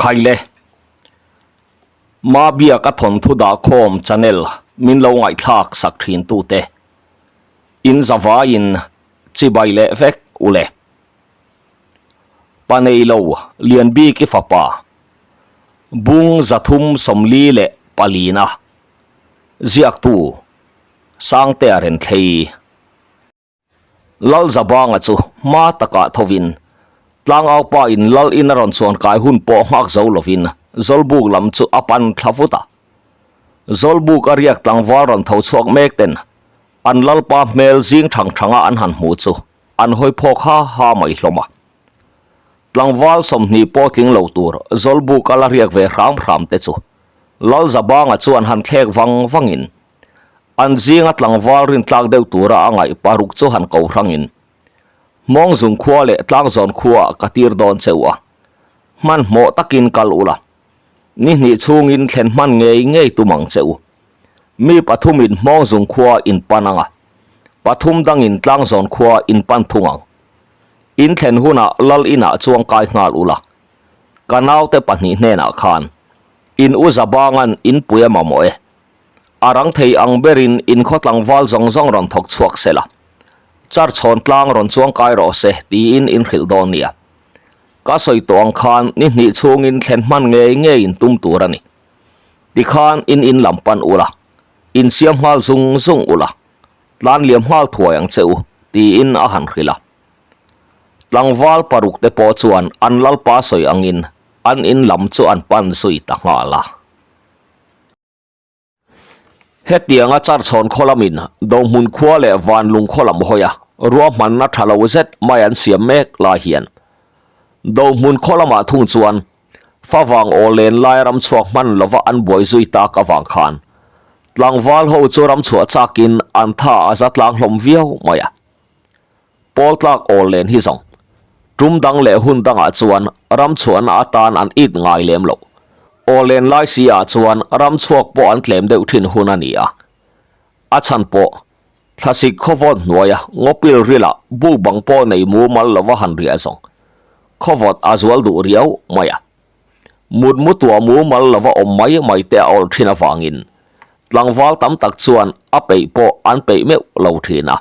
Khaile, Mabia ka thawnthu dahkhawm channel min lo ngaihthlak sak thin tute in zavaiin chibai leh vek ule. Pa neilo Lianbiki fapa Bung 344-na ziaktu Sangtea Renthlei. Lalzabanga chu hma takah thovin tlangaupa in lal in a rawn chuan kai hun pawh nghak zo lovin Zawlbuk lam chu a pan thla vut a. Zawlbuk a riak tlangval rawn tho chhuak mek ten an lalpa hmel zing thang thanga an han hmuh chu an hawi phawk ha ha mai hlawm a. Tlangval 20 pawh tling lo tur Zawlbuk a la riak ve hram hram te chu Lalzabanga chuan han thlek vang vangin An zinga tlangval rintlak deuh tura a ngaih paruk chu han ko hrangin, Hmawngzung khua leh Tlangzawn khuaah ka tir dawn che u a, hmanhmawh takin kal ula, ni hnih chhungin thlen hman ngei ngei tum ang che u. Mi pathumin Hmawngzung khua in pan ang a, pathum dangin Tlangzawn khua in pan thung ang. In thlen hunah lal inah chuang kai nghal ula, ka naute pahnih hnenah khan in u Zabanga'n in pui a mamawh e. A rang thei ang berin in khaw tlangval zawng zawng rawn thawk chhuak se la, char chhawn tlang rawn chuang kai rawh se tiin in hrilh dawn nia. Ka sawi tawh ang khan ni hnih chhungin thlen hman ngei ngei in tum tur a ni. Tikhan in in lam pan ula, in siam nghal zung zung ula, tlan liam nghal thuai ang che u tiin a han hrilh a. Tlangval paruk te pawh chuan an lalpa sawi angin an in lam chu an pan zui ta nghal a. Hetianga Charchhawn khaw lamin Dohmun khua leh Vanlung khaw lam hawi a ruahmanna tha lo zet mai an siam mek lai hian Dohmun khaw lamah thung chuan favang aw len lai ram chhuak hman lova an buai zui tak avang khan tlangval ho chu ram chhuah chakin an tha a za tlang hlawm viau mai a. Pawl tlak aw len hi zawng tum dang leh hun dangah chuan ram chhuahna atan an it ngai lem lo. Aw len lai si ah chuan ram chhuak pawh an tlem deuh thin hun a ni a. A chhan pawh thlasik khawvawt hnuaia ngawpil rila buk bang pawh nei mumal lova han riah zawng khawvawt a zual duh riau mai a. Mut mu tuah mumal lova awm mai mai te a awl thin avangin tlangval tam tak chuan a peih pawh an peih meuh lo thin a.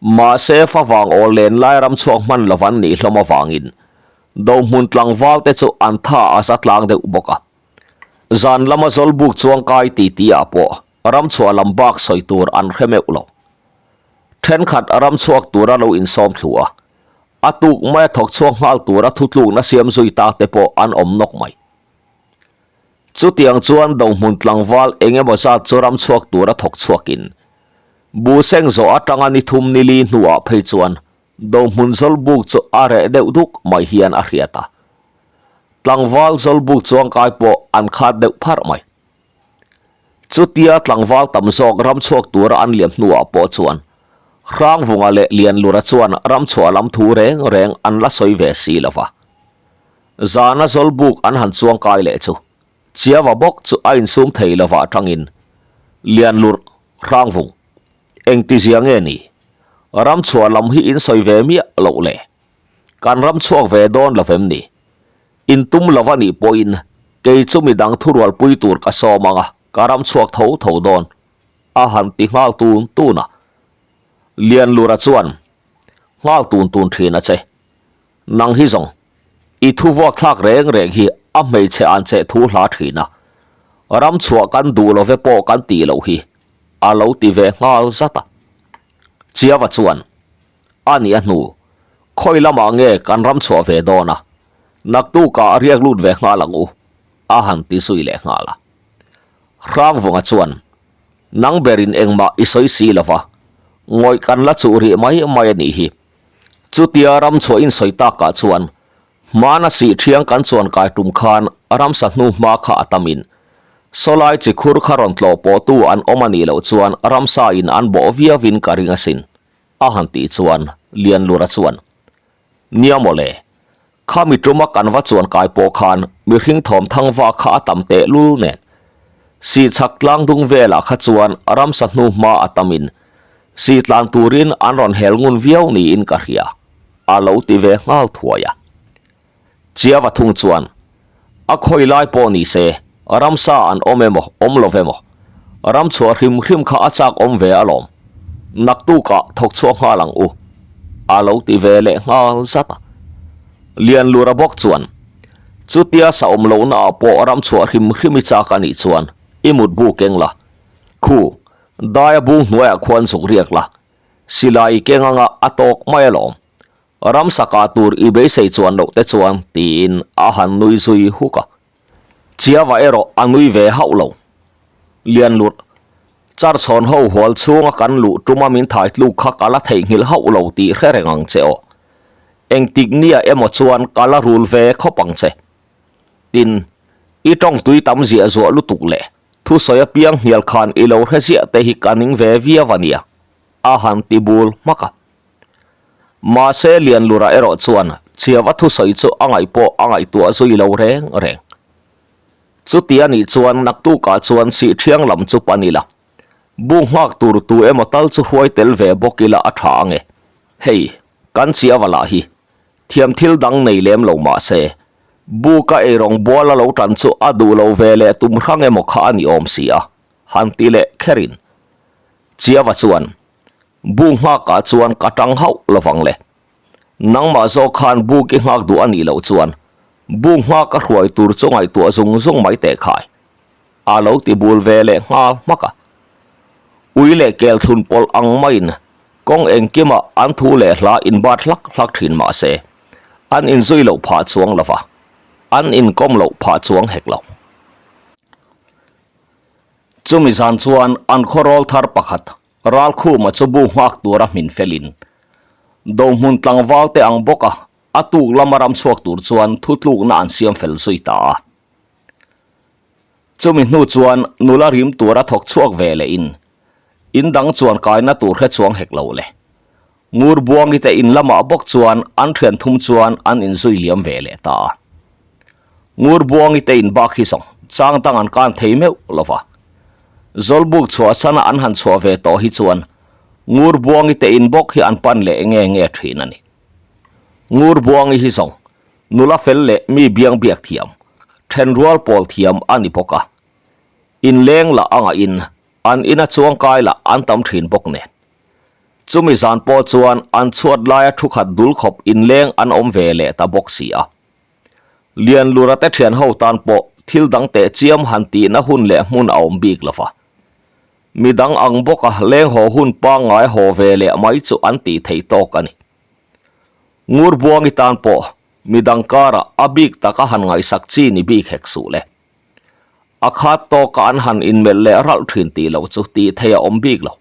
Mahse, favang aw len lai ram chhuak hman lo an nih hlawm avangin Dohmun tlangval te chu an tha a za tlang deuh bawk a. Zan lama Zawlbuk chuang kai ti ti ah pawh ram chhuah lam bak sawi tur an hre meuh lo. Thenkhat ram chhuak tura lo insawm thlu a, a tuk maia thawk chhuak nghal tura thutlukna siam zui ta te pawh an awm nawk mai. Chutiang chuan Dohmun tlangval eng emaw zat chu ram chhuak tura thawk chhuakin Bu seng zawh atanga ni thum ni li hnuah phei chuan Dohmun Zawlbuk chu a reh deuh duk mai hian a hriat a. Tlangval Zawlbuk chuangkai pawh an khat deuh pharh mai. Chutia tlangval tam zawk ramchhuak tura an liam hnuah pawh chuan Hrangvunga leh Lianlura chuan ramchhuah lam thu reng reng an la sawi ve si lo va. Zana Zawlbuk an han chuangkai leh chu Chiava bawk chu a insum thei lo vah tangin Lianlur Hrangvung, engtizia nge ni? Ram chhuah lam hi in sawi ve miah loh le. Kan ram chhuak ve dawn lo vem ni? In tum lo a nih pawhin kei chu midang thurualpui tur ka sawm ang a, ka ram chhuak tho tho dawn, a han ti nghal tun tun a. Lianlura chuan, Nghal tun tun thin a che. Nang hi zawng, i thu vuak thlak reng reng hi a hmeichhe an che thu hla thin a, ram chhuah kan duh lo ve pawh kan tih loh hi, a lo ti ve nghal zat a. Chiava chuan, A nih a hnu, khawi lamah nge kan ram chhuah ve dawn a, naktukah a riak lut ve nghal ang u, a han ti zui leh nghal a. Hrangvunga chuan, Nang berin engmah i sawi si lo va, ngawih kan la chuh rih mai mai a nih hi. Chutia ram chhuah insawi takah chuan hmana sih thiang kan chuan kai tum khan ramsa hnu hma kha a tamin sawlai chi khur kha rawn tlawh pawhtu an awm a nih loh chuan ramsa in an bawh viauin ka ring asin, a han tih chuan Lianlura chuan, Nia mawle, khami tuma kan va chuan kai pawh khan mihring thawm thang va kha a tam tehlul nen sih chhak tlang dung velah kha chuan ramsa hnu hma a tamin Sih tlan turin an rawn hel ngun viau niin ka hria, a lo ti ve nghal thuai a. Chiava thung chuan, A khawi lai pawh ni se, ramsa an awm emaw awm lo emaw, ram chhuah hrim hrim kha a chak awm ve alawm. Naktukah thawk chhuak nghal ang u, a lo ti ve leh nghal zat a. Lianlura bawk chuan, Chutia sa awm lohna ah pawh ram chhuah hrim hrim i chak a nih chuan i mutbu keng la. Khu, daia bung hnuaiah khuan zuk riak la, silai i keng anga a tawk mai alawm. Ramsa kah tur i beisei chuan loh te chuan tiin a han nui zui huk a. Chiava erawh a nui ve hauh lo. Lianlurh, char chhawn ho hual chhunga kan luh tuma min thai tluk kha ka la theihnghilh hauh lo tih hre reng ang che aw. Engtik nia emaw chuan ka la rul ve khawp ang che. Tin, i tawng tui tam ziah zuah lutuk leh thusawi apiang hnial khan i lo hre ziah te hi ka ning ve viau a nia, a han ti bul hmak a. Mahse Lianlura erawh chuan Chiava thusawi chu a ngaih pawh a ngaihtuah zui lo reng reng. Chuti a nih chuan naktukah chuan sih thiang lam chu pan ila, bu nghak tur tu emaw tal chu hruai tel ve bawk ila a tha ange. Hei, kan Chiava lah hi thiam thil dang nei lem lo mah se, buka eirawng bual a lo tan chu a duh lo ve leh tum hrang emaw kha a ni awm si a, han ti leh kherin Chiava chuan Bu nghakah chuan ka tang hauh lovang le. Nangmah zawk khan buk i nghak duh a nih loh chuan bu nghak a hruai tur chu ngaihtuah zung zung mai teh khai. A lo ti bul ve leh nghal hmak a. Ui leh kel thlun pawlh ang maiin kawng engkimah an thu leh hla inbat hlak hlak thin mah se an inzui loh phah chuang lova, an inkawm loh phah chuang hek lo. Chumi zan chuan an khawrawl thar pakhat Ralkhuma chu bu nghak tura hmin felin Dohmun tlangval te ang bawka a tuk lama ram chhuak tur chuan thutlukna an siam fel zui ta a. Chumi hnu chuan nula rim tura thawk chhuak ve leh in in dang chuan kaina tur hre chuang hek lo le. Ngurbuangi te in lamah bawk chuan an thian thum chuan an inzui liam ve leh ta a. Ngurbuangi te in bak hi zawng chang dang an kan thei meuh lo va. Zawlbuk chhuahsana an han chhuah ve tawh hi chuan Ngurbuangi te in bawk hi an pan leh nge nge thin a ni. Ngurbuangi hi zawng nula fel leh mi biang biak thiam, thenrual pawl thiam a ni bawk a. Inleng lah a ngahin an ina chuangkai lah an tam thin bawk nen. Chumi zan pawh chuan an chhuat laia thu khat dul khawp inleng an awm ve leh ta bawk si a. Lianlura te thian ho tan pawh thil dang teh chiam han tihna hun leh hmun a awm bik lo va. Midang ang bawka leng haw hun pangngai haw ve leh mai chu an tih theih tawk a ni. Ngurbuangi tan pawh midang karah a bik taka han ngaihsak chi ni bik hek suh le. A khat tawka an han inmelh leh ralh thin tih loh chu tih theih a awm bik lo.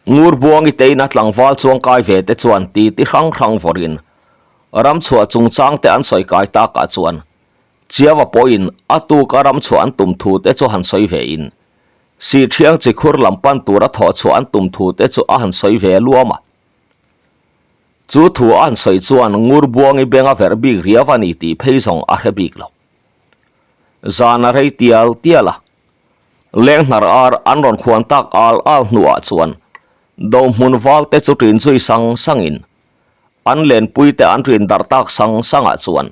Ngurbuangi teina tlangval chuangkai ve te chuan ti ti hrang hrang vawrin ramchhuah chungchang te an sawi kai takah chuan Chiava pawhin a tuka ramchhuah an tum thu te chu han sawi ve in Sihthiang chikhur lam pan tura thawhchhuah an tum thu te chu a han sawi ve luam a. Chu thu a han sawi chuan Ngurbuangi benga verh bik riau a ni tih phei zawng a hre bik lo. Zan a rei tial tial a. Lenghnar ar an rawn khuan tak al al hnuah chuan Dohmun valte chu ṭin zui sang sangin an lenpuite an ṭin darh tak sang sangah chuan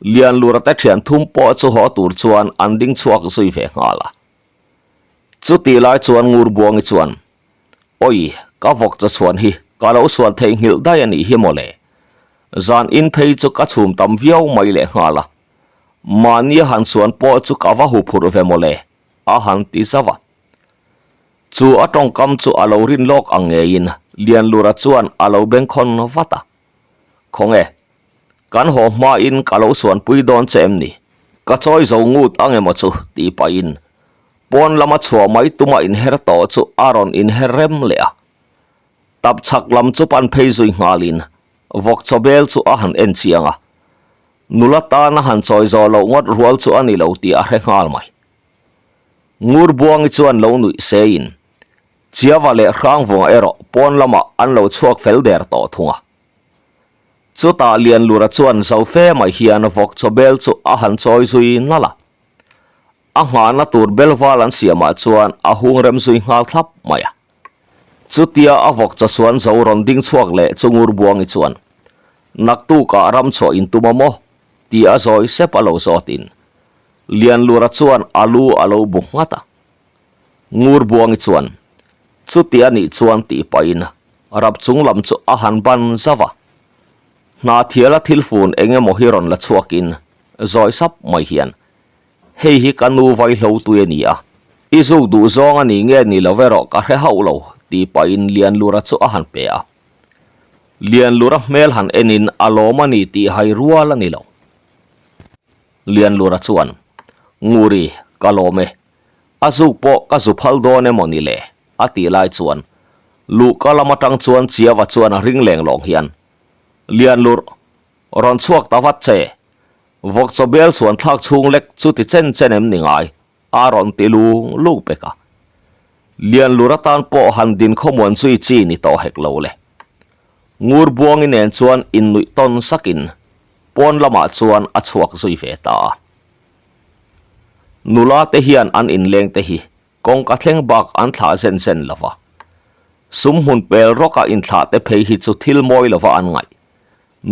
Lianlura te ṭhian thum pawh chu haw tur chuan an ding chhuak zui ve nghal a. Chutih lai chuan Ngurbuangi chuan, Awi, ka vawk chaw chhuan hi ka lo suan theihnghilh daih a nih hi mawle. Zan in phei chu ka chhum tam viau mai lehnghal a. Mahnia han suan pawh chu ka va huphurh ve mawle, a han ti zauh a. Chu a tawngkam chu a lo rin lawk ang ngeiin Lianlura chuan a lo bengkhawn vat a. Khawnge, kan haw hmain ka lo suanpui dawn che em ni? Ka chawi zo ngut ang emaw chu tih pahin pawn lama chhuah mai tuma inher tawh chu a rawn inher rem leh a. Tap chhak lam chu pan phei zui nghalin vawk chaw bel chu a han en chiang a. Nula tana han chawi zawh loh ngawt rual chu a ni lo tih a hre nghal mai. Ngurbuangi chuan lo nuih seiin, Chiava leh Hrangvunga erawh pawn lamah an lo chhuak fel der tawh thung a. Chutah Lianlura chuan zo fe mai hian vawk chaw bel chu a han chawi zui nalh a. A nghahna tur belval an siamah chuan a hung rem zui nghal thlap mai a. Chutia a vawk chaw suan zo rawn ding chhuak leh chu Ngurbuangi chuan, Naktukah ram chhuah in tum a maw? ti a zawi sep a lo zawtin. Lianlura chuan a lu a lo bu nghat a. Ngurbuangi chuan, Chuti a nih chuan tih pahin rap chung lam chu a han ban zauh a. Hna thiala thil fun eng emaw hi rawn la chhuakin zawi sap mai hian, Hei hi ka nu vaihlo tui a ni a, i zuk duh zawng a ni nge ni lo erawh ka hre hauh lo tih pahin Lianlura chu a han pe a. Lianlura hmel han enin a lawm a ni tih hai rual a ni lo. Lianlura chuan, Nguri, ka lawm e. A zuk pawh ka zu phal dawn emaw ni le? a tih lai chuan luhka lam atang chuan Chiava chuan a ring leng lawng hian, Lianlur, rawn chhuak ta vat che. Vawk chaw bel chhuan thlak chhung lek chu ti chen chen em ni ngai? a rawn ti lung lung pek a. Lianlur atan pawh han din khawmuan zui chi ni tawh hek lo le. Ngurbuangi nen chuan innuih tawn sakin pawn lamah chuan a chhuak zui ve ta a. Nula te hian an inleng te hi kawngka thleng bak an thlah zen zen lo va. Sum hmun pel rawka inthlah te phei hi chu thil mawi lova an ngaih.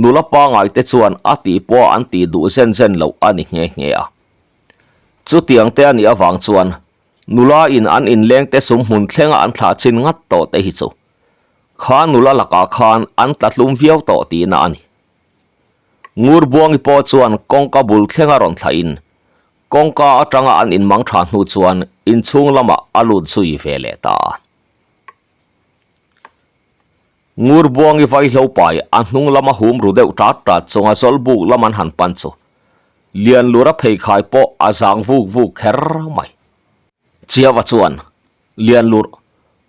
Nula pangai te chuan a tih pawh an tih duh zen zen loh a ni nghe nghe a. Chutiang te a nih avang chuan nula in an inleng te sum hmun thlenga an thlah chin ngat tawh te hi chu kha nula lakah khan an tla tlum viau tawh tihna a ni. Ngurbuangi pawh chuan kawngka bul thlenga rawn thlahin kawngka atanga an inmang tha hnu chuan inchhung lamah a lut zui ve leh ta a. Ngurbuangi vaihlo pai a hnung lama hum ru deuh tat tat chunga zawlbuk lam an han pan chu Lianlura pheikhai pawh a zang vuk vuk kher mai. Chiava chuan Lianlur,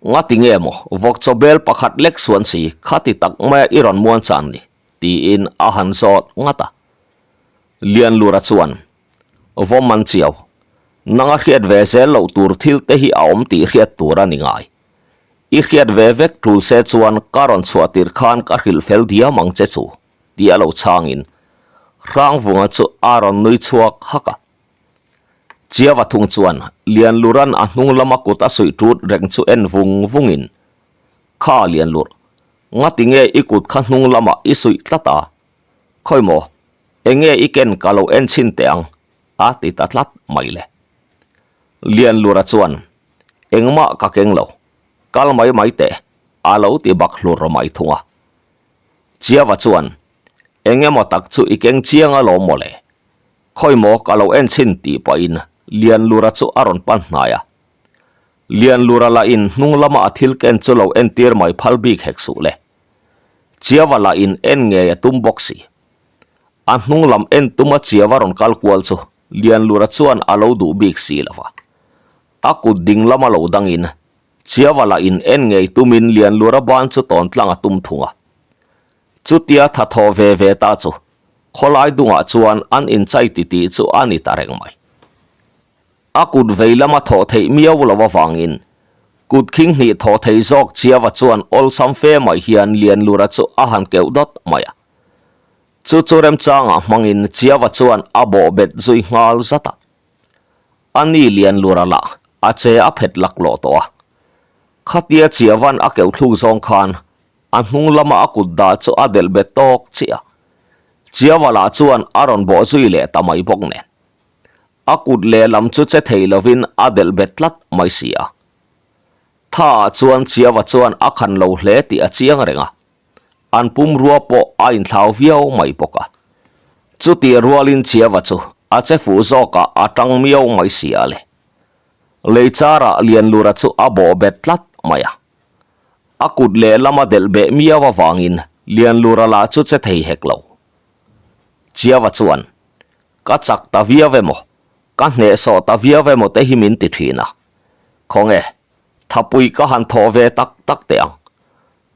Ngati nge maw vawk chaw bel pakhat lek suan si khati tak maia i rawn muan chan ni? tiin a han zawt ngat a. Lianlura chuan, Vawm an chiau, nanga hriat ve zel loh tur thil te hi a awm tih hriat tur a ni ngai. I hriat ve vek tul se chuan ka rawn chhuah tir khan ka hrilh fel diam ang che chu, ti a lo chhangin Hrangvunga chu a rawn nui chhuak hak a. Chiava thung chuan Lianlura'n a hnung lama kut a suih tut reng chu en vung vungin, Kha Lianlur, ngati nge i kut kha hnung lamah i suih tlat a? Khawi maw, enge i ken ka lo en chhin teh ang, a ti ta tlat mai le. Lianlura chuan, Engmah ka keng lo, kal mai mai teh, a lo ti bak hlur mai thung a. Chiava chuan, Engemaw tak chu i keng chiang alawm maw le? Khawi maw ka lo en chhin tih pahin Lianlura chu a rawn pan hnai a. Lianlura lahin hnung lama a thil ken chu lo entir mai phal bik hek suh le. Chiava lahin en ngei a tum bawk si. A hnung lam en tuma Chiava rawn kal kual chu Lianlura chuan a lo duh bik si lo va. A kut ding lama lo dangin Chiava lahin en ngei tumin Lianlura ban chu tawn tlang a tum thung a. Chutia tha thaw ve ve ta chu khawlai dungah chuan an inchai titih chu a ni ta reng mai. A kut vei lama thawh theih miau lo avangin kut khing hnih thawh thei zawk Chiava chuan awlsam fe mai hian Lianlura chu a han keuh dawt mai a. Chu chu remchangah hmangin Chiava chuan a bawh bet zui nghal zat a. A ni Lianlura lah a che a phet laklawh tawh a. Khatia Chiava'n a keuh thluk zawng khan A hnung lama a kut dah chu a delh bet tawk chiah a. Chiava lah chuan a rawn bawh zui leh ta mai bawk nen. A kut lehlam chu che thei lovin a delh bet tlat mai si a. Tha ah chuan Chiava chuan a khan lo hle tih a chiang reng a. An pumrua pawh a inthlau viau mai bawk a. Chutih rualin Chiava chu a che fuh zawkah a tang miau mai si a le. Lei charah Lianlura chu a bawh bet tlat mai a. A kut lehlam a delh beh miau avangin Lianlura lah chu che thei hek lo. Chiava chuan, Ka chak ta viau emaw, ka hnehsawh ta viau emaw te hi min ti thin a. Khawnge, thapui ka han thawh ve tak tak teh ang.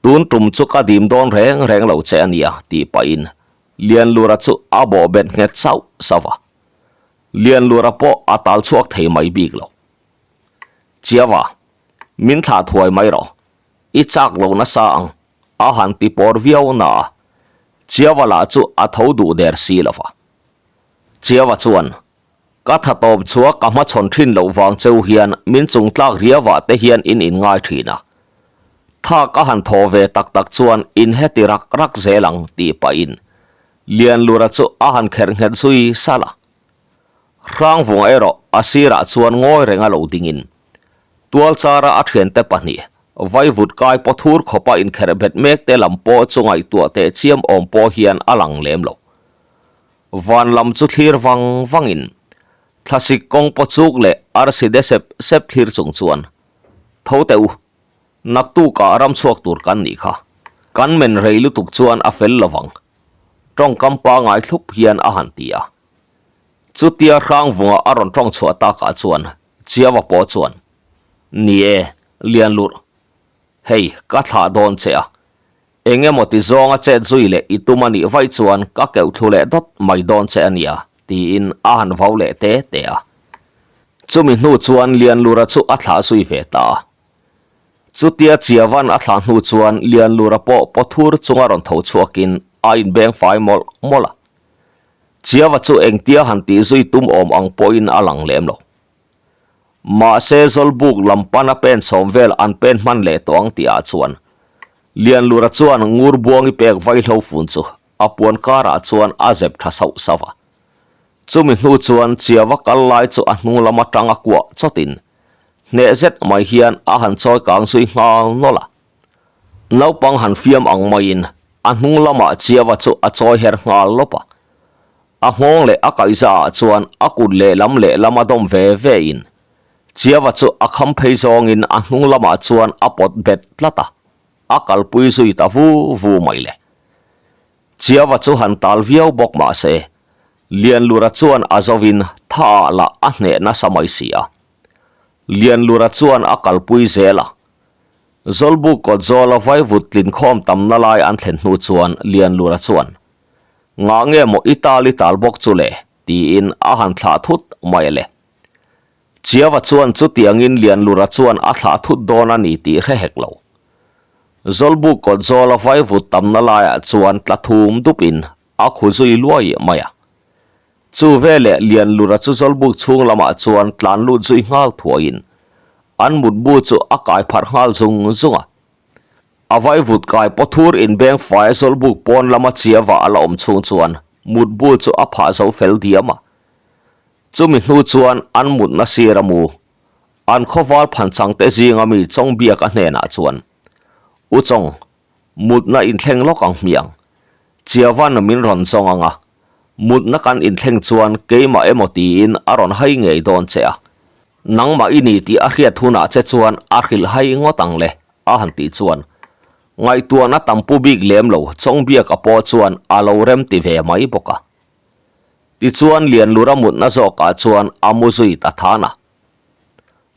Tun tum chu ka dim dawn reng reng lo che a nia, tih pahin Lianlura chu a bawh bet nghet sauh sauh a. Lianlura pawh a tal chhuak thei mai bik lo. Chiava, Min thlah thuai mai rawh, i chak lo nasa ang, a han ti pawr viau na a, Chiava lah chu a tho duh der si lo va. Chiava chuan, Ka tha tawp chua ka hmachhawn thin loh vang cheu hian min chung tlak riavah te hian in inngai thin a. Tha ka han thaw ve tak tak chuan in heti rak rak zel ang tih pahin Lianlura chu a han kherh nghet zui salh a. Hrangvunga erawh a sirah chuan ngawi renga lo dingin Tualchara a thiante pahnih vaivut kai pawthur khawpa inkherh bet mek te lam pawh chu ngaihtuah teh chiam awm pawh hian a lang lem lo. Van lam chu thlir vang vangin thlasik kawng paw chuk leh arsi de sep sep thlir chung chuan tho teh u, naktukah ram chhuak tur kan nih kha. Kan men rei lutuk chuan a fel lovang, tawngkam pangai thlup hian a han ti a. Chutia Hrangvunga a rawn tawng chhuah takah chuan Chiava pawh chuan, Ni e, Lianlurh, hei ka thlah dawn che a, eng emaw ti zawnga chet zui leh i tum a nih vaih chuan ka keuh thlu leh dawt mai dawn che a nia, tiin a han vau leh te te a. Chumi hnu chuan Lianlura chu a thlah zui ve ta a. Chutia Chiavan a thlah hnu chuan Lianlura pawh pawthur chunga rawn tho chhuakin a inbeng fai mawlh mawlh a. Chiava chu engtia han tih zui tum awm ang pawhin a lang lem lo. Mahse Zawlbuk lam pana pen sawm vel an pen hman leh tawh ang tihah chuan Lianlura chuan Ngurbuangi pek vaihlo fun chu a puan karah chuan a zep tha sauh sauh a. Chumi hnu chuan Chiava kal lai chu a hnung lam atang a kuah chawtin hneh zet mai hian a han chawi kang zui nghal nawlh a. Naupang han fiam ang maiin a hnung lamah Chiava chu a chawi her nghal lawp a. A nghawng leh a kaihza ah chuan a kut lehlam lehlam a dawm ve ve in Chiava chu a kham phei zawngin a hnung lamah chuan a pawt bet tlat a, a kalpui zui ta vu vu mai le. Chiava chu han tal viau bawk mah se, Lianlura chuan a zovin tha ah lah a hneh nasa mai si a. Lianlura chuan a kalpui zel a. Zawlbuk kawt zawla vaivut tlinkhawm tamna lai an thlen hnu chuan Lianlura chuan, Ngah nge maw i tal i tal bawk chu le? tiin a han thlah thut mai a le. Chiava chuan chutiangin Lianlura chuan a thlah thut dawn a ni tih hre hek lo. Zawlbuk kawt zawla vaivut tamna laiah chuan tla thum dupin a khu zui luai mai a. Chu veleh Lianlura chu Zawlbuk chhung lamah chuan tlan lut zui nghal thuaiin an mutbu chu a kai pharh nghal zung zung a. A vaivut kai pawthur inbeng faia Zawlbuk pawn lama chiava a la awm chhung chuan mutbu chu a phah zo fel diam a. Chumi hnu chuan an mutna sir a mu. An khawval phanchang te zinga mi Chawngbiaka hnenah chuan, U Chawng, mutna inthleng lawk ang hmiang. Chiavan min rawn zawng ang a, mutna kan inthleng chuan keimah emaw tiin a rawn hai ngei dawn che a. Nangmah i ni tih a hriat hunah che chuan a hrilh hai ngawt ang le, a han tih chuan ngaihtuahna tam pu bik lem lo Chawngbiaka pawh chuan a lo rem ti ve mai bawk a. Tichuan Lianlura mutna zawkah chuan a mu zui ta than a.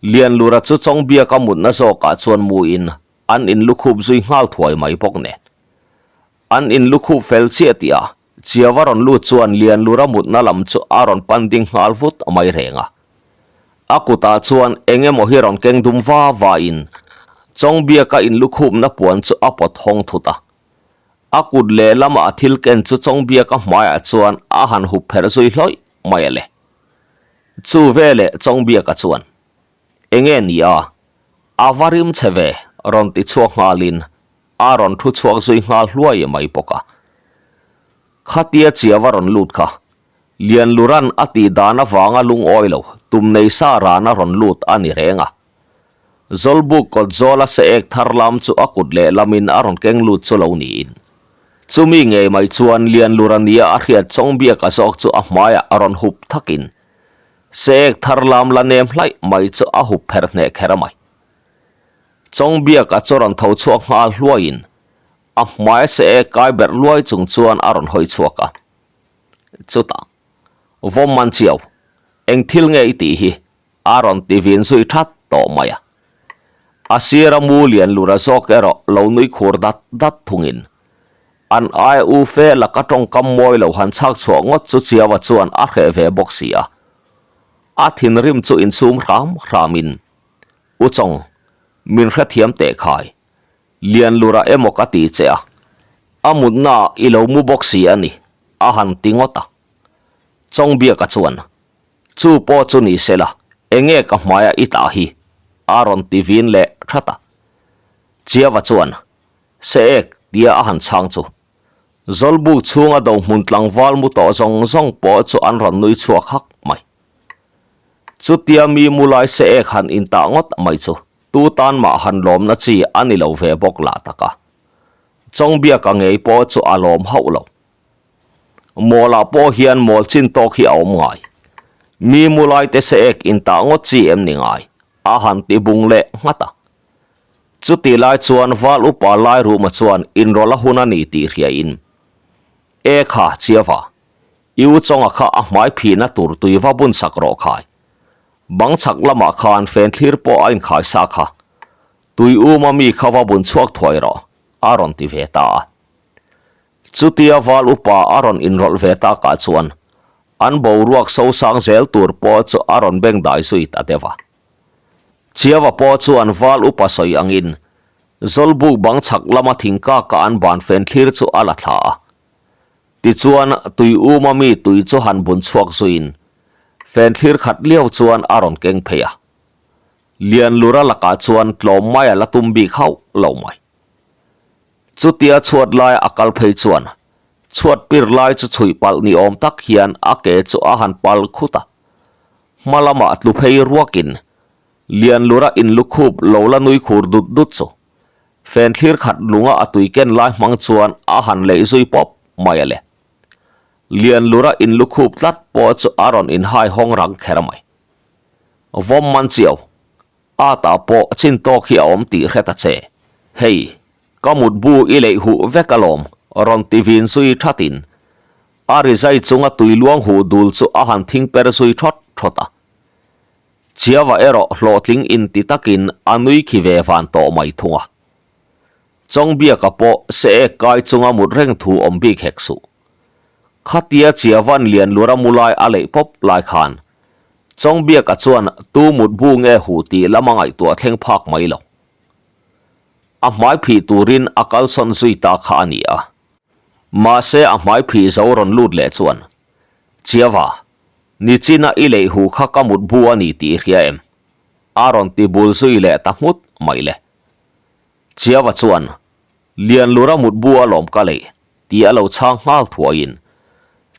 Lianlura chu Chawngbiaka mutna zawkah chuan muin an inlukhup zui nghal thuai mai bawk nen. An inlukhup fel chiah tih a, Chiava rawn lut chuan Lianlura mutna lam chu a rawn pan ding nghal vut mai reng a. A kutah chuan eng emaw hi rawn keng dum va va in Chawngbiaka inlukhupna puan chu a pawt hawng thut a. A kut lehlamah a thil ken chu Chawngbiaka hmaiah chuan a han hup pherh zui hlawih mai a le. Chu veleh Chawngbiaka chuan, Enge ni a? A va rim che ve, rawn ti chhuak nghalin a rawn thu chhuak zui nghal hluai mai bawk a. Khatia chiava rawn lut kha, Lianluran a tih dan avanga lungawi lo tum nei sa rana rawn lut a ni reng a. Zawlbuk kawt zawla se ek thar lam chu a kut lehlamin a rawn keng lut chu lo niin. Chumi ngei mai chuan Lianlura nia a hriat Chawngbiaka zawk chu a hmaiah a rawn hup thakin se ek thar lam la nem hlaih mai chu a hup pherh hneh kher mai. Chawngbiaka chu rawn tho chhuak nghal hluaiin a hmaia se ek kai berh luai chung chuan a rawn hawi chhuak a. Chutah, Vawm man chiau, eng thil nge i tih hi? a rawn ti vin zui that tawh mai a. A sira mu lian lura zawk erawh lo nui khur dat dat thungin an aia u fe laka tawngkam mawi lo han chhak chhuah ngawt chu Chiaua chuan a hreh ve bawk si a. A thinrim chu insum hram hramin, U Chawng, min hrethiam teh khai. Lian lura emaw ka ti che a, a mutnaah i lo mu bawk si a ni, a han ti ngawt a. Chawngbiaka chuan, Chu pawh chu ni se la, enge ka hmaia i tah hi? a rawn ti vin leh that a. Chiava chuan, Se ek, tia a han chhang chu. Zawlbuk chhunga do hmun tlangval mu tawh zawng zawng pawh chu an rawn nui chhuak hak mai. Chutia mi mu lai se ek han intah ngawt mai chu tu tan mah han lawmna chi a ni lo ve bawk lah tak a. Chawngbiaka ngei pawh chu a lawm hauh lo. Mawlah pawh hian mawl chin tawk hi a awm ngai. Mi mu lai te se ek intah ngawt chi em ni ngai? A han ti bung leh nghat a. Chuti lai chuan Val upa Lairuma chuan inrawlh a hun a ni tih hriain, E kha, Chiava, i u chawnga kha a hmai phihna tur tui va bun sak rawh khai. Bang chhak lamah khan fen thlir pawh a inkhai sa kha. Tui uma mi kha va bun chhuak thuai rawh, a rawn ti ve ta a. Chutia Val upa a rawn inrawlh ve takah chuan an boruak sosang zel tur pawh chu a rawn beng dai zui ta deuh a. Chiava pawh chuan Val upa sawi angin Zawlbuk bang chhak lama thingkaka an ban fen thlir chu a la thla a. Tichuan tui uma mi tui chu han bun chhuak zuiin fen thlir khat liau chuan a rawn keng phei a. Lianlura lakah chuan tlawm mai a la tum bik hauh lo mai. Chutia chhuat lai a kal phei chuan chhuat pir lai chu chhuih palh ni awm tak hian a ke chu a han pal khut a. Hma lamah tlu phei ruakin Lianlura inlukhup lo la nui khur dut dut chu fen thlir khat lunga a tui ken lai hmang chuan a han leih zui pawp mai a le. Lianlura inlukhup tlat pawh chu a rawn inhai hawng rang kher mai. Vawm man chiau A tah pawh chin tawk hi a awm tih hre ta che. Hei, ka mutbu i leih huh vek alawm, rawn ti vin zui thatin a rizai chunga tui luang huh dul chu a han thing per zui thawt thawt a. Chiava erawh hlawhtling inti takin a nui khi ve van tawh mai thung a. Chawngbiaka pawh se ek kai chunga mut reng thu awm bik hek suh. Khatia Chiavan Lianlura mu lai a leih pawp lai khan Chawngbiaka chuan tu mut bu nge huh tih lam a ngaihtuah thleng phak mai lo. A hmai phih turin a kalsawn zui ta kha a ni a. Mahse a hmai phih zo rawn lut leh chuan, Chiava, nichina i leih huh kha ka mut bu a ni tih i hria em? A rawn ti bul zui leh ta nghut mai le. Chiava chuan, Lianlura mut bu a lawm ka leih tih a lo chhang nghal thuaiin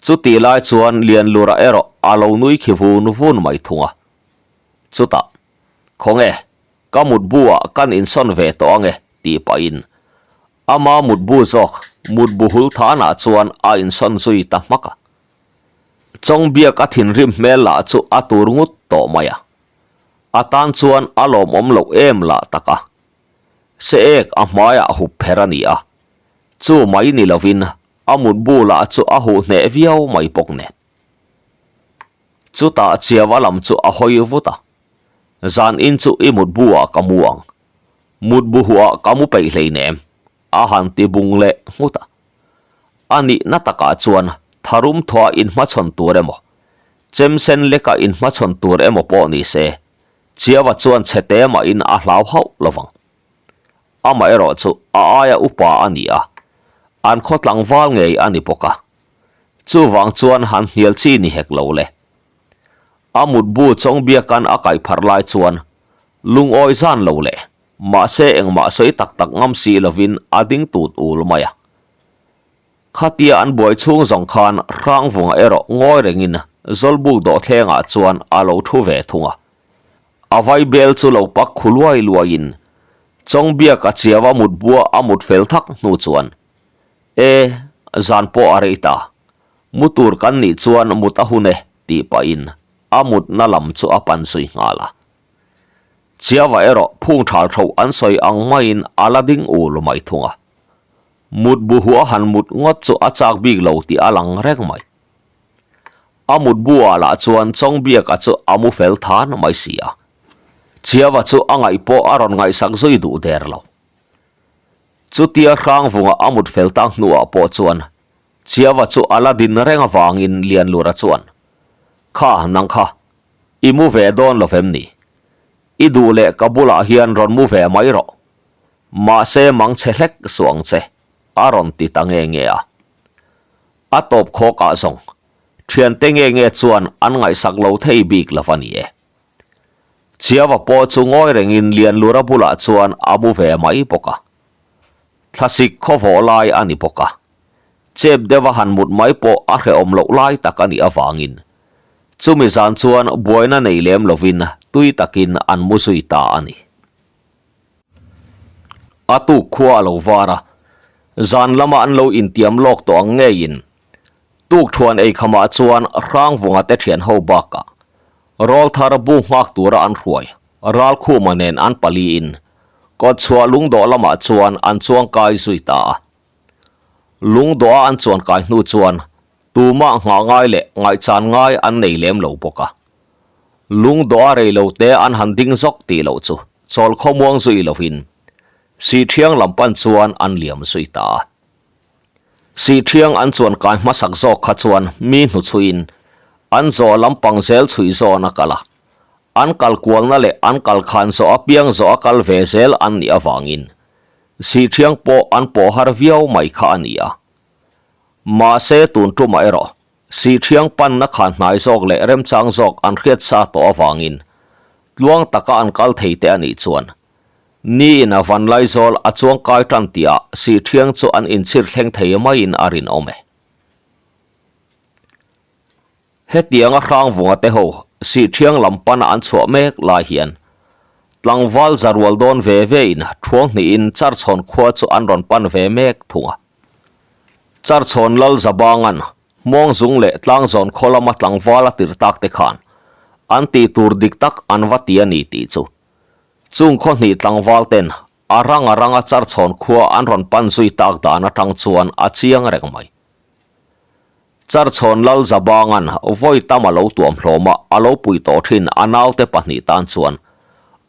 chutih lai chuan Lianlura erawh a lo nui khi vun vun mai thung a. Chutah, Khawnge, ka mutbu ah kan insawn ve tawh ange tih pahin ama mutbu zawk mutbu hul thanah chuan a insawn zui ta hmak a. Chawngbiak a thinrim hmel lah chu a tur ngut tawh mai a. A tan chuan a lawmawm loh em lah tak a. Se ek a hmaiah hup pher a ni a, chu mai ni lovin a mutbu lah chu a huh hneh viau mai bawk nen. Chutah Chiava lam chu a hawi vut a, Zan in chu i mutbu ah ka mu ang, mutbu huh ah ka mu peih hleinem, a han ti bung leh nghut a. A nihna takah chuan tharum thuah inhmachhawn tur emaw, chemsen leka inhmachhawn tur emaw pawh ni se, Chiava chuan chhe te mahin a hlau hauh lo vang. Amaherawh chu a aia upa a ni a, an khaw tlangval ngei a ni bawk a. Chuvang chuan han hnial chi ni hek lo le. A mutbu Chawngbiaka'n a kaih pharh lai chuan lungawi zan lo leh mahse engmah sawi tak tak ngam si lovin a ding tut ul mai a. Khatia an buai chhung zawng khan Hrangvunga erawh ngawi rengin Zawlbuk dawhthlengah chuan a lo thu ve thung a. A vaibel chu lo pak khu luai luaiin Chawngbiak a chiau a mut bua a mut fel thak hnu chuan, E, zan pawh a rei ta. Mu tur kan nih chuan mut a hun e, tih pahin a mutna lam chu a pan zui nghal a. Chiava erawh phung thal tho an sawi ang maiin a la ding ul mai thung a. Mut bu hu a han mut ngawt chu a chak bik lo tih a lang reng mai. A mut bu ah lah chuan Chawngbiaka chu a mu fel than mai si a. Chiava chu a ngaih pawh a rawn ngaihsak zui duh der lo. Chutia Hrangvunga a mut fel tak hnuah pawh chuan Chiava chu a la din reng avangin Lianlura chuan, Kha, nang kha, i mu ve dawn lo vem ni? I duh leh ka bulah hian rawn mu ve mai rawh. Mahse mang che hlek suh ang che, a rawn ti ta nge nge a. A tawp khawk ah zawng, thiante nge nge chuan an ngaihsak lo thei bik lo va ni e. Chiava pawh chu ngawi rengin Lianlura bulah chuan a mu ve mai bawk a. Thlasik khawvawh lai a ni bawk a. Chep deuha han mut mai pawh a hrehawm loh lai tak a nih avangin. Chumi zan chuan buaina nei lem lovin tui takin an mu zui ta a ni. A tuk khua a lo var a, zan lama an lo intiam lawk tawh ang ngeiin tuk thuan ei khamah chuan Hrangvunga te thian ho bakah Rawlthar bu nghak tura an hruai Ralkhuma nen an paliin kawtchhuah lungdawh lamah chuan an chuangkai zui ta a. Lungdawha an chuankai hnu chuan tumah nghah ngai leh ngaihchan ngai an nei lem lo bawk a. Lungdawha rei lo te an han ding zawk tih loh chu chawl khawmuang zui lovin Sihthiang lam pan chuan an liam zui ta a. Sihthiang an chuan kai hmasak zawk kha chuan mi hnuchhuiin an zawh lampang zel chhuih zawn a kal a. An kal kualna leh an kal khan zawh apiang zawh a kal ve zel an nih avangin Sihthiang pawh an pawh har viau mai kha a ni a. Mahse tun tumah erawh Sihthiang panna khan hnai zawk leh remchang zawk an hriat sa tawh avangin tluang taka an kal thei te a nih chuan Ni in a van laizawl a chuang kai tan tihah Sihthiang chu an inchhir thleng thei maiin a rinawm e. Hetianga Hrangvunga te ho Sihthiang lam pana an chhuah mek lai hian tlangval za rual dawn ve ve in thuang hnihin Charchhawn khua chu an rawn pan ve mek thung a. Charchhawn Lal Zabangan Hmawngzung leh Tlangzawn khaw lama tlangval a tir tak te khan an tih tur dik tak an va ti a ni tih chu Chung khaw hnih tlangval ten a rang a ranga Charchhawn khua an rawn pan zui tak dan atang chuan a chiang reng mai. Charchhawn Lal Zabangan vawi tam a lo tuam hlawm a, a lo pui tawh thin a naute pahnih tan chuan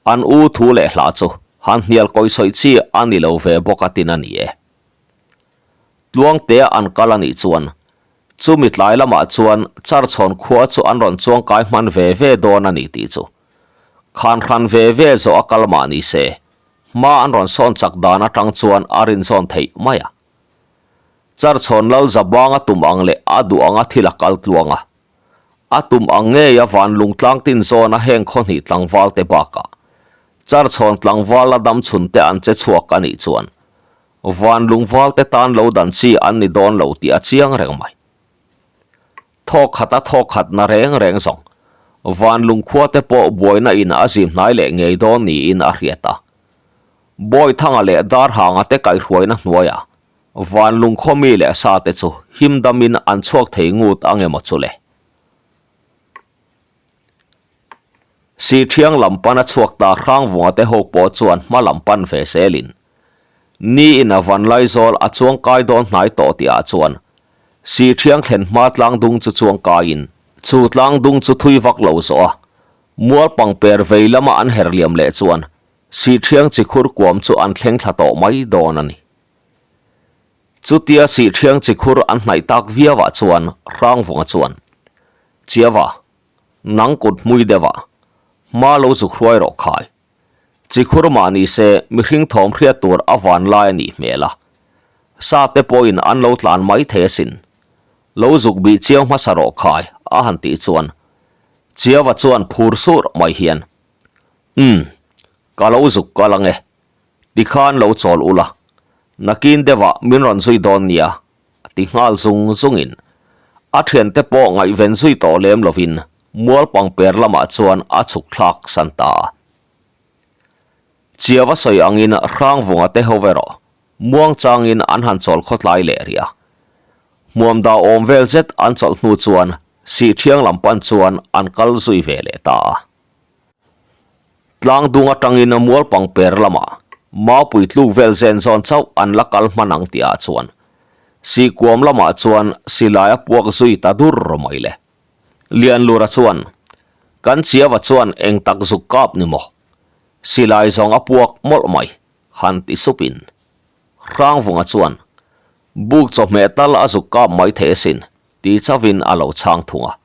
an u thu leh hla chu han hnial kawisawi chi a ni lo ve bawk a tin a ni e. Tluangtea an kal a nih chuan chumi tlai lamah chuan Charchhawn khua chu an rawn chuangkai hman ve ve dawn a ni tih chu khan hran ve ve zawh a kal mah ni se hma an rawn sawn chak dan atang chuan a rinzawn theih mai a. Charchhawn Lal Zabanga tum ang leh a duh anga thil a kal tluang a. A tum ang ngei a van lungtlang tin zawna heng khaw hnih tlangval te bakah Charchhawn tlangval la dam chhun te an che chhuak a nih chuan van lungval te tan lo dan chi an ni dawn lo tih a chiang reng mai. Thawk khat a thawk khat na reng reng zawng van lungkhua te pawh buaina in a zim hnai leh ngei dawn niin a hriat a. Bawithanga leh Darhanga te kaihhruaina hnuaiah Van lungkhaw mi leh sa te chu him damin an chhuak thei ngut ang emaw chu le. Sihthiang lam pana chhuak ta Hrangvunga te ho pawh chuan hma lam pan ve zelin ni in a van laizawl a chuang kai dawn hnai tawh tihah chuan Sihthiang thlen hma tlang dung chu chuang kaiin chu tlang dung chu thui vak lo zawh a mual pangper vei lama an her liam leh chuan Sihthiang chikhur kuam chu an thleng thla tawh mai dawn a ni. Chutia Sihthiang chikhur an hnaih tak viauah chuan Hrangvunga chuan, Chiava, nang kut hmui deuh ah, hma lo zuk hruai rawh khai. Chikhur mah ni se mihring thawm hriat tur a van lai a nih hmel a. Sa te pawhin an lo tlan mai thei asin. Lo zuk bih chiang hmasa rawh khai, a han tih chuan Chiava chuan phur sur mai hian, Umm, ka lo zuk kal ang e. Tikhan lo chawl ula, nakin deuhah min rawn zui dawn nia, a ti nghal zung zungin a thiante pawh ngaihven zui tawh lem lovin mual pangper lamah chuan a chhuk thlak san ta a. Chiava sawi angin Hrangvunga te ho erawh muang changin an han chawl khawtlai leh rih a. Hmuamda awm vel zet an chawlh hnu chuan Sihthiang lam pan chuan an kal zui ve leh ta a. Tlang dung atangin mual pangper lamah Maupui tluk vel zen zawn chauh an la kal hman ang tihah chuan Sihkuam lamah chuan silai a puak zui ta dur mai le. Lianlura chuan, Kan Chiava chuan eng tak zuk kap ni maw? Silai zawng a puak mawlh mai, han ti supin. Hrangvunga chuan, Buk chawhmeh tal a zuk kap mai thei asin, ti chauhin a lo chhang thung a.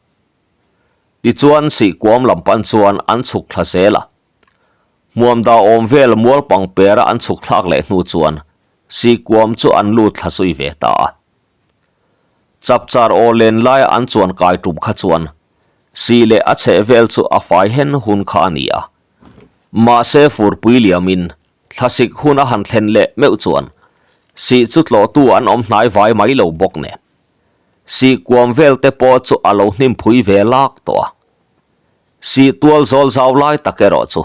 Tichuan Sihkuam lam pan chuan an chhuk thla zel a. Hmuamda awm vel mual pangpera an chhuk thlak leh hnu chuan Sihkuam chu an lut thla zui ve ta a. Chapchar aw len laia an chuan kai tum kha chuan Sih leh a chheh vel chu a fai hen hun kha a ni a. Mahse furpui liamin thlasik hun a han thlen leh meuh chuan Sih chu tlawhtu an awm hnai vai mai lo bawk nen. Sih kuam vel te pawh chu a lo hnim phui ve lak tawh a. Sih tual zawl zau lai tak erawh chu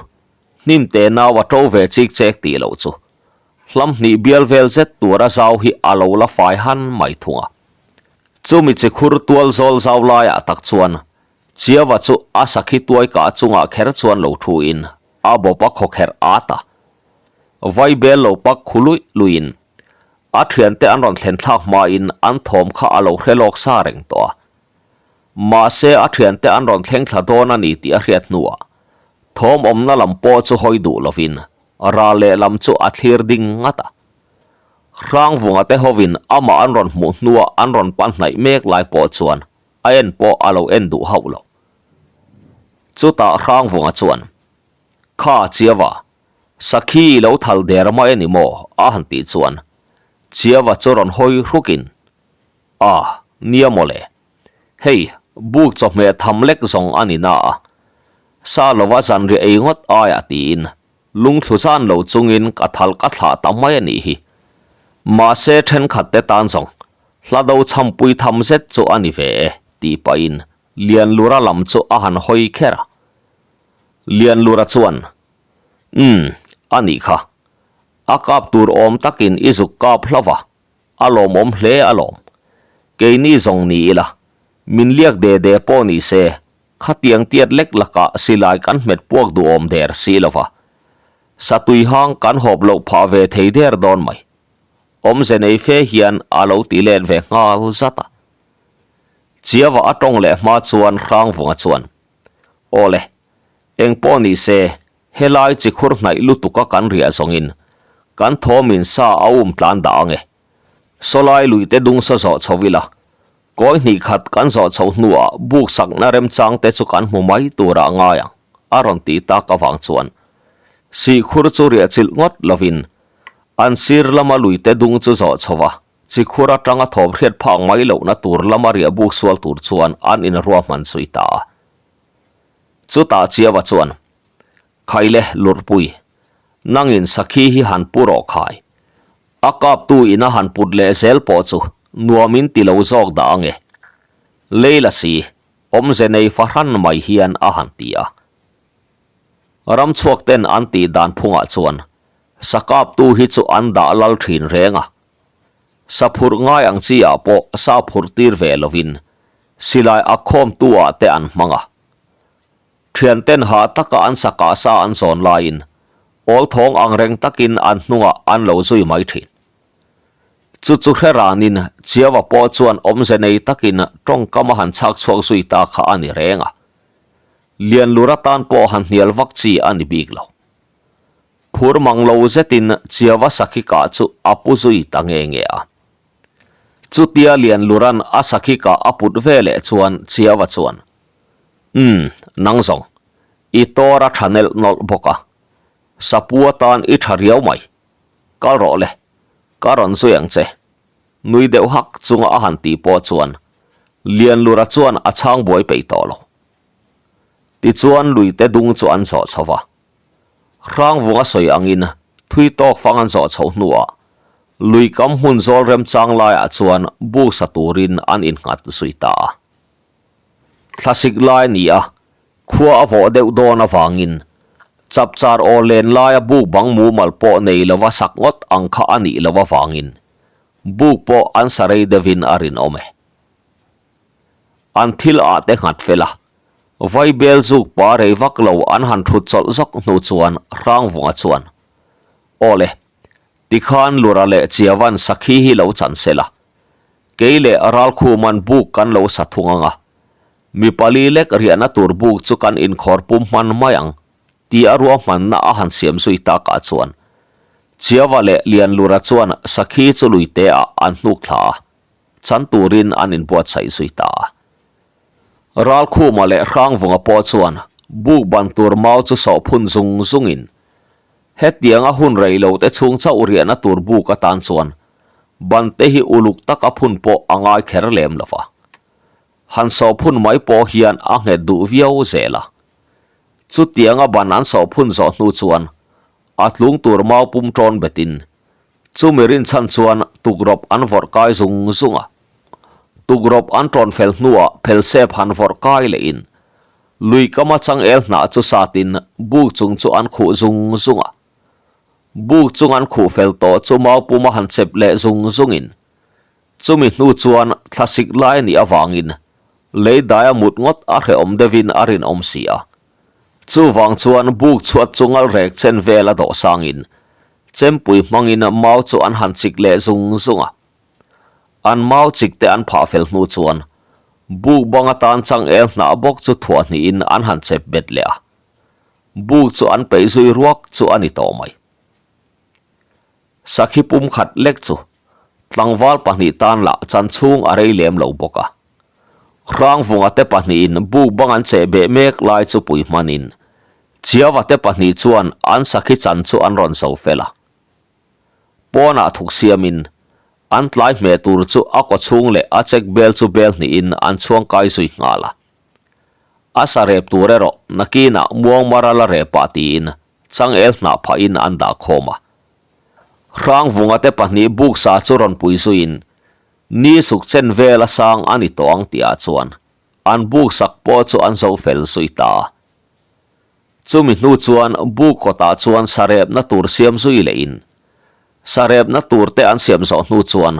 hnim te nau a to ve chik chek tih loh chu hlam hnih bial vel zet tura zau hi a lo la fai han mai thung a. Chumi chi khur tual zawl zau laiah tak chuan Chiava chu a sakhi tuai kah chungah kher chuan lo thu in a bawp a khawkherh at a. Vaibel lo pak khu luih luihin a thiante an rawn thlen thlak hmain an thawm kha a lo hre lawk sa reng tawh a. Mahse a thiante an rawn thleng thla dawn a ni tih a hriat hnuah thawm awmna lam pawh chu hawi duh lovin ral lehlam chu a thlir ding ngat a. Hrangvunga te hovin amah an rawn hmuh hnuah an rawn pan hnaih mek lai pawh chuan a en pawh a lo en duh hauh lo. Chutah Hrangvunga chuan, Kha Chiava, sakhi i lo thal der mai a ni maw? a han tih chuan Chiava chu rawn hawi hrukin, A, nia maw le. Hei, buk chawhmeh tham lek zawng a ni na a. Sa lova zanriah ei ngawt aiah tiin Lungthlu zan lo chungin ka thal ka thlah ta mai a nih hi. Mahse thenkhat te tan zawng hla do chhampui tham zet chu a ni ve e tih pahin Lianlura lam chu a han hawi kher a. Lianlura chuan, Umm, a nih kha. A kap tur awm takin i zuk kap hlauh a, a lawmawm hle alawm. Keini zawng ni ila, min liak de de pawh ni se Khatiang tiat lek lakah silai kan hmet puak duhawm der si lo va, satui hang kan hawp loh phah ve thei der dawn mai. Awmze nei fe hian a lo ti let ve nghal zat a. Chiava a tawng leh hma chuan Hrangvunga chuan, Aw le, eng pawh ni se, helai chi khur hnaih lutuka kan riah zawngin kan thawmin sa a um tlan dah ang e. Sawlai luite dung sa zawh chho ila, Kawi hnih khat kan zawh chhoh hnuah buk sakna remchang te chu kan hmu mai turah ngai ang, a rawn ti tak avang chuan Sihkhur chu riah chilh ngawt lovin an sir lama luite dung chu zawh chho a, chikhur atanga thawm hriat phak mai lohna tur lama riah buk sual tur chuan an inruahman zui ta a. Chutah Chiava chuan, Khaile Lurhpui, nangin sakhi hi han pu rawh khai. A kaptu in a han put leh zel pawh chu nuamin ti lo zawk dah ange. Leila si, awmze nei fahran mai hian a han ti a. Ramchhuak ten an tih dan phungah chuan sa kaptu hi chu an dah lal thin reng a. Sa phurh ngai ang chi ah pawh sa phurh tir ve lovin silai a khawmtu ah te an hmang a. Thianten hah taka an sa kah sa an zawn laiin awl thawng ang reng takin an hnungah an lo zui mai thin. Chu chu hre ranin Chiava pawh chuan awmze nei takin tawngkam a han chhak chhuak zui ta kha a ni reng a. Lianlur atan pawh han hnial vak chi a ni bik lo. Phur mang lo zetin Chiava sakhi kah chu a pu zui ta nge nge a. Chutia Lianluran a sakhi kah a put ve leh chuan Chiava chuan, Umm, nang zawng. I tawr a tha nelh nawlh bawk a. Sapu atan i tha riau mai. Kal rawh le. Ka rawn zui ang che. Nui deuh hak chunga a han tih pawh chuan Lianlura chuan a chhang buai peih tawh lo. Tichuan luite dung chu an zawh chho va. Hrangvunga sawi angin thui tawk fang an zawh chhoh hnuah lui kam hmun zawl remchang laiah chuan buk sa turin an innghat zui ta a. Thlasik lai a ni a, khua a vawh deuh dawn avangin chapchar aw len laia buk bang mumal pawh nei lova sak ngawt ang kha a nih loh avangin buk pawh an sa rei deuhin a rinawm e. An thil ah te nghat fel a, Vaibel zuk pa rei vak lo an han thut chawlh zawk hnu chuan Hrangvunga chuan, Aw le, tikhan Lura leh Chiavan sakhi hi lo chan se la, Kei leh Ralkhuman buk kan lo sa thung ang a, mi pali lek riahna tur buk chu kan inkhawr pum hman mai ang, ti a ruahmanna a han siam zui takah chuan Chiava leh Lianlura chuan sakhi chu luite ah an hnuk thla a, chan turin an inbuatsaih zui ta a. Ralkhuma leh Hrangvunga pawh chuan buk ban tur mau chu sawh phun zung zungin Hetianga hun rei lo te chhung chauh riahna tur buk atan chuan ban te hi uluk taka phun pawh a ngai kher lem lo va. Han sawh phun mai pawh hian a nghet duh viau zel a. Chutianga ban an sawh phun zawh hnu chuan a tlung tur mau pum tawn betin chumi rinchhan chuan tukrawp an vawrh kai zung zung a. Tukrawp an ṭawn fel hnuah phelsep han vawrh kai lehin lui kama changel hnah chu satin buk chung chu an khuh zung zung a. Buk chung an khuh fel tawh chu mau puma han chep leh zung zungin chumi hnu chuan thlasik lai a nih avangin lei daia mut ngawt a hrehawm deuhin a rinawm si a. Chuvang chuan buk chhuat chu ngalrek chen vel a dawh sangin chempui hmangin mau chu an han chik leh zung zung a. An mau chik te an phah fel hnu chuan buk bang atan changel hnah bawk chu thuah hnihin an han chep bet leh a. Buk chu an peih zui ruak chu a ni tawh mai. Sakhi pum khat lek chu tlangval pahnih tan lah chan chhung a rei lem lo bawk a. Hrangvunga te pahnihin buk bang an cheh beh mek lai chu pui hmanin Chiava te pahnih chuan an sakhi chan chu an rawn zo fel a. Pawnah thuk siamin an tlai hmeh tur chu a kaw chhung leh a check bel chu bel hnihin an chhuang kai zui nghal a. A sa rep tur erawh nakinah muangmara la rep ah tiin changel hnah phahin an dah khawm a. Hrangvunga te pahnih buk sa chu rawn pui zuiin ni suk chen vel a sang a ni tawh ang tihah chuan an buk sak pawh chu an zo fel zui ta a. Chumi hnu chuan buk kawtah chuan sarepna tur siam zui lehin sarepna tur te an siam zawh hnu chuan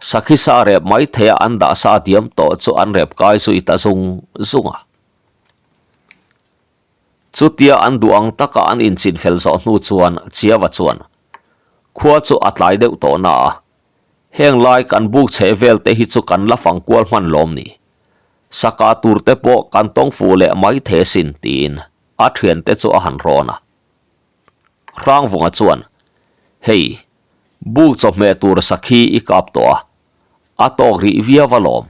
Sakhi sa rep mai theia an dah sa diam tawh chu an rep kai zui ta zung zung a. Chutia an duh ang taka an inchin fel zawh hnu chuan Chiava chuan khua chu a tlai deuh tawh na a, heng lai kan buk chhe vel te hi chu kan la fang kual hman lawm ni. Saka tur te pawh kan tawng fuh leh mai the sin tiin a thiante chu a han rawn a. Hrangvunga chuan, Hei, buk chawhmeh tur sakhi i kap tawh a, a tawk rih viau alawm.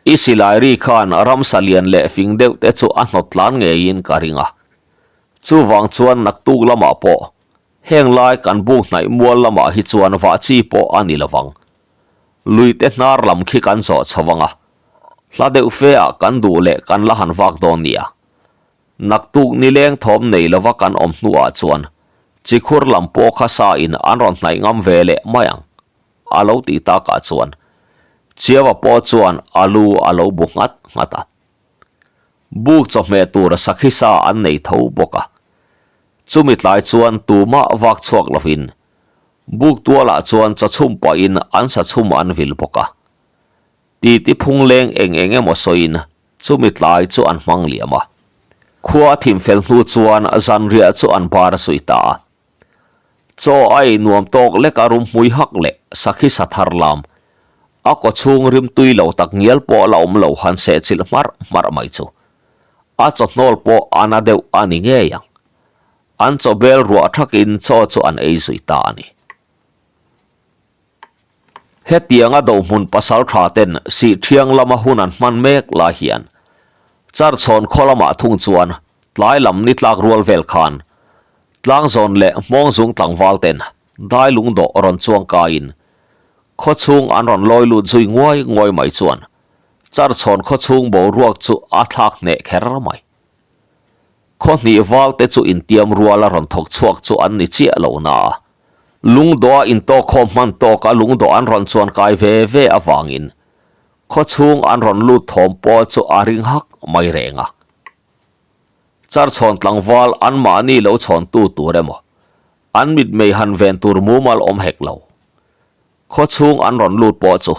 I silai ri khan ramsa lian leh fing deuh te chu a hnawt tlan ngeiin ka ring a. Chuvang chuan naktuk lamah pawh heng lai kan buk hnaih mual lamah hi chuan vah chi pawh a ni lovang. Lui te hnar lam khi kan zawh chho ang a, hla deuh fe ah kan duh leh kan la han vak dawn nia. Naktuk nileng thawm nei lova kan awm hnuah chuan chikhur lam pawh kha sa in an rawn hnaih ngam ve leh mai ang, a lo tih takah chuan Chiaua pawh chuan a lu a lo bu nghat nghat a. Buk chawhmeh tur sakhi sa an nei tho bawk a. Chumi tlai chuan tumah vak chhuak lovin buk tualah chuan chawchhum pahin an sa chhum an vil bawk a. Titi phungleng eng eng emaw sawiin Chumi tlai chu an hmang liam a. Khua a thim fel hnu chuan zanriah chu an bar a sawi ta a. Chaw a ei nuam tawk lek a rum hmui hak leh sakhi sa thar lam, a kaw chhung rim tui lo tak ngial pawh la awm lo han sehchilh hmarh hmarh mai chu. A chawhnawl pawh a na deuh a ni ngei ang. An chaw bel ruah thakin chaw chu an ei zui ta a ni. Hetianga dohmun pasaltha ten Sihthiang lama hun an hman mek lai hian Charchhawn khaw lamah thung chuan tlai lam ni tlak rual vel khan Tlangzawn leh Hmawngzung tlangval ten Dailung dawh rawn chuang kaiin khaw chhung an rawn lawi lut zui nguai nguai mai chuan Charchhawn khaw chhung boruak chu a thlak hneh kher mai. Khaw hnih val te chu intiam ruala rawn thawk chhuak chu an ni chiah lo na a, lungdawh a intawkkhawm hman tawk a lungdawh an rawn chuan kai ve ve avangin khaw chhung an rawn lut thawm pawh chu a ring hak mai reng a. Charchhawn tlangval anmahni lo chhawntu tur emaw an mitmei han ven tur mumal awm hek lo. Khaw chhung an rawn lut pawh chu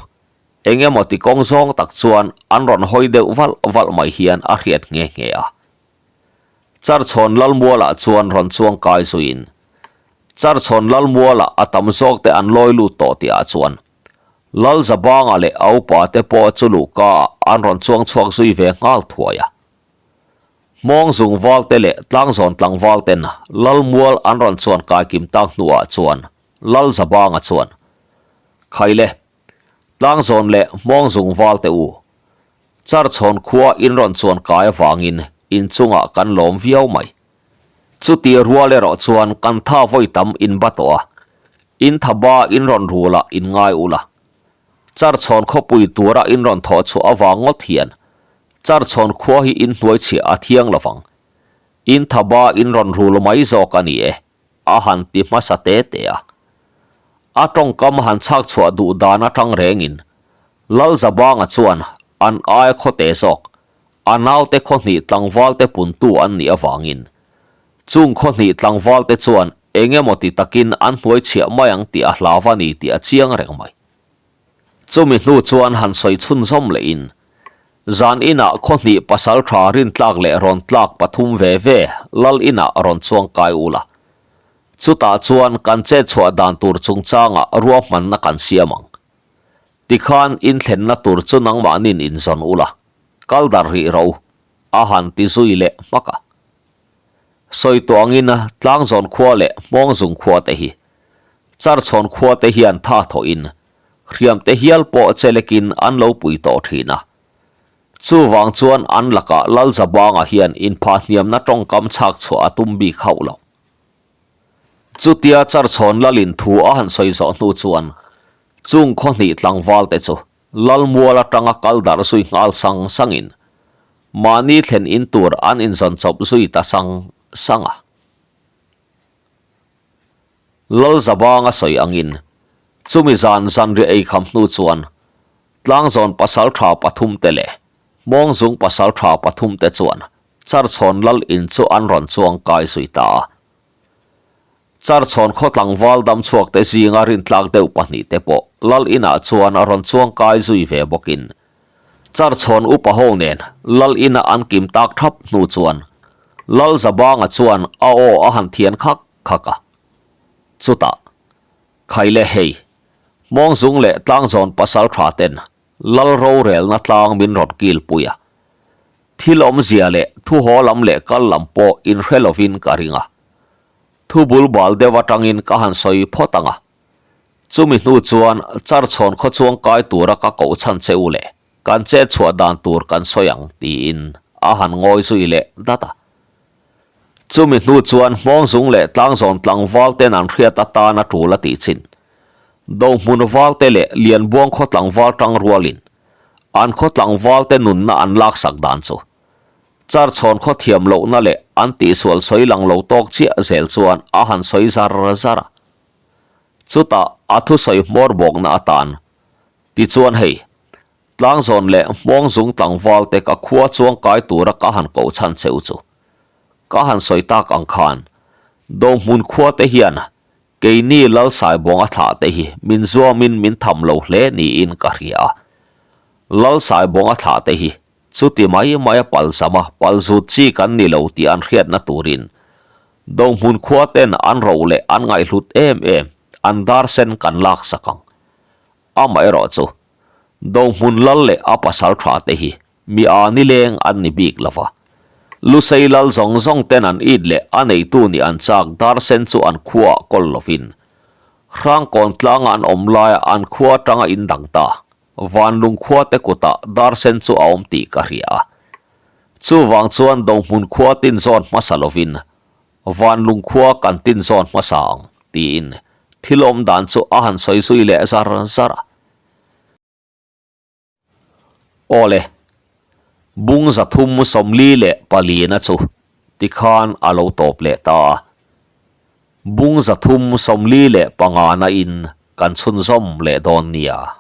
Eng emaw ti kawng zawng tak chuan an rawn hawi deuh valh valh mai hian a hriat nghe nghe a. Charchhawn Lalmualah chuan rawn chuang kai zuiin Charchhawn Lalmualah a tam zawk te an lawi lut tawh tihah chuan Lalzabanga leh a upa te pawh chu luhka ah an rawn chuang chhuak zui ve nghal thuai a. Hmawng zung val te leh tlangzawn tlangval ten Lalmual an rawn chuan kai kim tak hnuah chuan Lalzabanga chuan Khaile Tlangzawn leh Hmawngzung val te u, Charchhawn khua in rawn chuan kai avangin in chungah kan lawm viau mai. Chuti rual erawh chuan kan tha vawi tam in ba tawh a, in tha ba in rawn rul ah in ngai ul a. Charchhawn khawpui tura in rawn thawh chhuah avang ngawt hian Charchhawn khua hi in hnuai chhiah a thiang lovang. In tha ba in rawn rul mai zawk a ni e. A han ti hmasa te te a. A tawngkam han chhak chhuah duh dan atang rengin. Lalzabanga chuan an aia khawte zawk, a naute khaw hnih tlangvalte puntu an nih avangin chung khaw hnih tlangvalte chuan eng emaw ti takin an hnuai chhiah mai ang tih a hlau a ni tih a chiang reng mai. Chumi hnu chuan han sawi chhunzawm lehin, zan inah khaw hnih pasal tha rintlak leh rawn tlak pathum ve ve lal inah rawn chuang kai ula. Chutah chuan kan chetchhuah dan tur chungchangah ruahmanna kan siam ang. Tikhan inthlenna tur chu nangmahnin inzawn ula, kal dar rih ro a han ti zui leh hmak a. Sawi tawh angin Tlangzawn khua leh Hmawngzung khua te hi Charchhawn khua te hian tha thawhin hriam te hial pawh chelekin an lo pui tawh thin a. Chuvang chuan an lakah Lalzabanga hian inphahhniamna tawngkam chhak chhuah a tum bik hauh lo. Chutia Charchhawn Lalin thu a han sawi zawh hnu chuan chung khaw hnih tlangval te chu Lalmual atanga kal darh zui nghal sang sangin mahni thlen in tur an inzawn chawp zui ta sang sang a. Lalzabanga sawi angin chumi zan zanriah eikham hnu chuan Tlangzawn pasaltha pathum te leh Hmawngzung pasaltha pathum te chuan Charchhawn lal in chu an rawn chuang kai zui ta a. Charchhawn khaw tlangval dam chhuak te zinga rintlak deuh pahnihte pawh lal inah chuan a rawn chuang kai zui ve bawkin Charchhawn upa ho nen lal ina an kim tak thap hnu chuan Lal Zabanga chuan a aw a han thian khak khak a. Chutah, Khai le hei, Hmawngzung leh Tlangzawn pasal tha ten Lal rorelna tlang min rawn kilpui a. Thil awmzia leh thu haw lam leh kal lam pawh inhre lovin ka ring a. Thu bul bal deuh atangin ka han sawi phawt ang a. Chumi hnu chuan Charchhawn khaw chuang kai tura ka koh chhan che u leh kan chet chhuah dan tur kan sawi ang tiin a han ngawi zui leh dat a. Chumi hnu chuan Hmawngzung leh Tlangzawn tlangval ten an hriat atan a tul a tih chin. Dohmun valte leh Lianbuang khaw tlangval tang rualin an khaw tlangval te nunna an laksak dan chu Charchhawn khaw thiam lohna leh an tihsual sawi lang lo tawk chiah zel chuan a han sawi zar zar a. Chutah a thusawi hmawr bawkna atan tichuan hei Tlangzawn leh Hmawngzung tlangval te ka khua chuang kai tura ka han koh chhan cheu chu. Ka han sawi tak ang khan Dohmun khua te hian keini Lalsaibawnga thlah te hi min zuamin min tham lo hle niin ka hria a. Lalsaibawnga thlah te hi chuti mai maia palzama palzut chi kan ni lo tih an hriatna turin Dohmun khua ten an ro leh an ngaihhlut em em an dar sen kan laksak ang. Amaherawh chu Dohmun lal leh a pasal tha te hi mi a nileng an ni bik lo va. Lusei lal zawng zawng ten an it leh a neitu nih an chak dar sen chu an khuaah kawl lovin Hrangkawn tlanga an awm laia an khua atanga in dang ta Vanlung khua te kutah dar sen chu a awm tih ka hria a. Chuvang chuan Dohmun khua tin zawn hmasa lovin Vanlung khua kan tin zawn hmasa ang tiin thil awm dan chu a han sawi zui leh zar zar a. Awle, bung 340 na chu tikhan a lo tawp leh ta a. Bung 345 na in kan chhunzawm leh dawn nia.